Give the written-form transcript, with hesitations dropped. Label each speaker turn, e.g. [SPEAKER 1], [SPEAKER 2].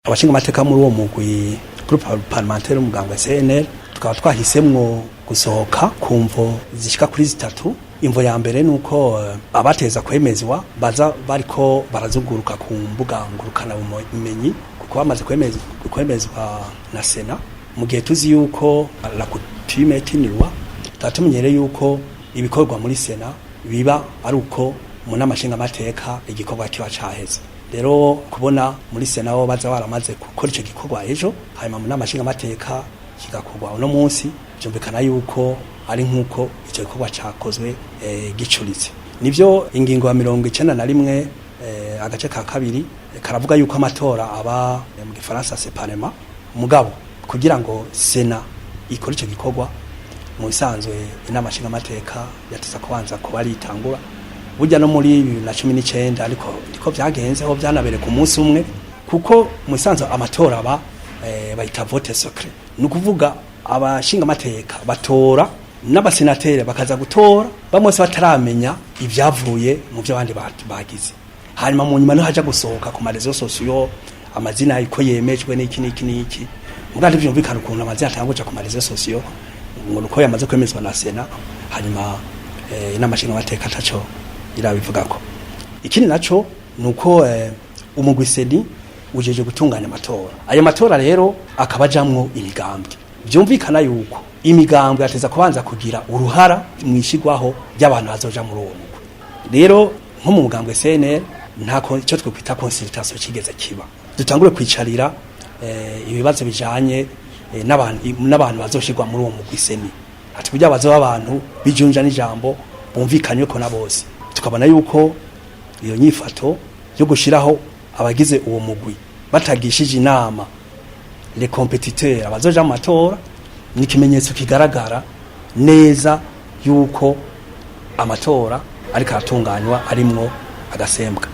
[SPEAKER 1] Abashinga amateka muri uwo mugwi, groupe parlementaire umugambwe CNL, tukaba twahisemwo gusohoka ku mvo zishika kuri zitatu. Imvo ya mbere ni uko abateza kwemezwa baza bariko barazunguruka ku mbuga ngurukana bumenyi, kuko bamaze kwemezwa na Sena, mu gihe tuzi yuko la coutume est une loi. Tukaba tumenyereye yuko ibikorwa muri Sena biba ari uko mu nama nshingamateka igikorwa kiba caheze. Rero kubona muri Sena bo baza baramaze gukora ico gikorwa ejo, hanyuma mu nama nshingamateka kigakorwa uno munsi, byumvikana yuko ari nk'uko icyo gikorwa cakozwe gicuritse. Nivyo, ingingo ya 91 agace ka kabiri karavuga yuko amatora aba mu gifaransa séparément. Mugabo kugira ngo Sena ikore ico gikorwa, mu bisanzwe inama nshingamateka yateza kubanza kuba aritangura. Burya no muri 2019, ariko niko vyagenze, ho vyanabereka umunsi umwe, kuko mu bisanzwe amatora aba bayita vote secret, ni ukuvuga abashinga amateka batora n'abasenateri bakaza gutora, bamwe bose bataramenya ibyavuye mu byo abandi bagize. Hanyuma mu nyuma niho haja gusohoka ku ma réseaux sociaux amazina yuko yemejwe n'iki n'iki n'iki. Mugabo ntivyumvikana ukuntu amazina atangwa ku ma réseaux sociaux ngo nuko yamaze kwemezwa na Sena, hanyuma inama nshingamateka ataco irabivugako. Ikindi naco nuko umugwi CENI ujeje gutunganya amatora. Ayo matora rero akaba ajamwo imigambwe. Vyumvikana yuko imigambwe yateza kubanza kugira uruhara mwishigwaho ry'abantu bazoja muri uwo mugwi. Rero nko mu mugambwe CNL, nta ico twokwita consultation kigeze kiba, dutangure kwicarira ibibazo bijanye n'abantu bazoshirwa muri uwo mugwi CENI, ati kugira bazoba abantu bijunja n'ijambo, bumvikanye ko na bose. Tukabona yuko iyo nyifato yo gushiraho abagize uwo mugwi batagishije inama les compétiteurs, abazoja mu matora, ni ikimenyetso kigaragara neza yuko amatora ariko aratunganywa arimwo agasembwa.